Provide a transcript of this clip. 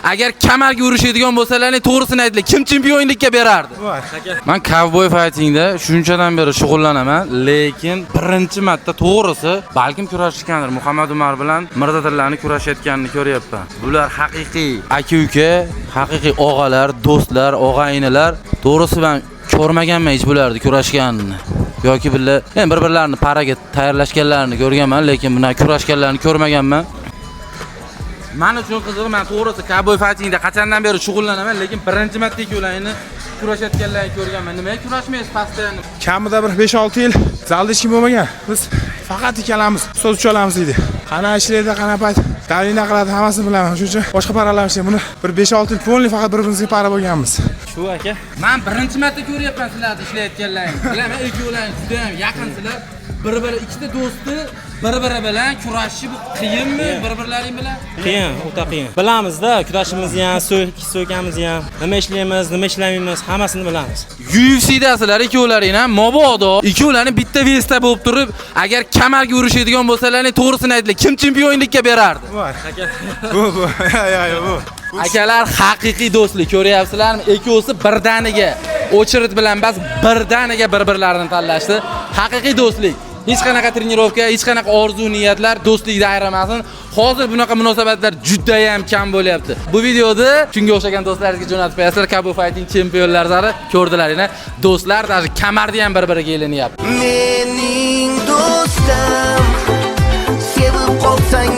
Agar kamarga urishadigan bo'lsalaring, to'g'risini aytinglar, kim chempionlikka berardi? Man cowboy fightingda shunchadan beri shug'ullanaman, lekin birinchi marta, to'g'risi, balkim kurashishgandir, Muhammad Umar bilan Mirza Tillani kurashayotganini ko'ryapman. Bular haqiqiy aka-uka, haqiqiy og'alar, do'stlar, og'a-inilar. To'g'risi, man ko'rmaganman hech bularni kurashganini. Yoki birla, men bir-birlarini paraga tayyorlashganlarini ko'rganman, lekin bunaqa kurashganlarini ko'rmaganman. Man uchun qizig'i, man to'g'risi cowboy fightingda qachondan beri shug'ullanaman, lekin birinchi marta ikkovlaringni kurashayotganlarini ko'rganman. Nimaga kurashmaysiz постоянно? Kamida bir 5-6 yil zalda hech kim bo'lmagan. Biz faqat ikkalamiz ustoz uchalamiz deydi. Qana ishlaydi, qana payt давление qiladi, hammasini bilaman. Shuning uchun boshqa пара lar. Buni bir 5-6 yil полный faqat bir-birimizga пара bo'lganmiz. Shu, aka. Man birinchi marta ko'ryapman sizlarni ishlayotganlaringni. Bilaman, ikkovlaring juda ham yaqinsizlar. Bir-biri ikkita do'sti bir-biri bilan kurashishi bu qiyinmi bir-birlaring bilan? Qiyin, o'ta qiyin. Bilamizda, kurashimizni ham, so'kamizni ham, nima ishlaymiz, nima ishlamaymiz, hammasini bilamiz. UFC'dasizlar ikkovlaring ham, mabodo ikkovlaring bitta вес da bo'lib turib, agar kamarga urishadigan bo'lsalaring, to'g'risini aytinglar, kim chempionlikka berardi? Bu. Ya, ya, ya, bu. Akalar, haqiqiy do'stlik ko'ryapsizlarmi? Ikkovsi birdaniga очередь bilan bas birdaniga bir-birlarini tanlashdi. Haqiqiy do'stlik. Hech qanaqa тренировка, hech qanaqa orzu niyatlar do'stlikda ayirmasin. Hozir bunaqa munosabatlar juda ham kam bo'lyapti. Bu videoda shunga o'xshagan do'stlaringizga jo'natib qo'yasizlar. Cowboy Fighting chempionlar sari ko'rdilar. Do'stlar даже kamarda ham bir-biriga ilinyapti. Mening do'stim, sevib qolsang.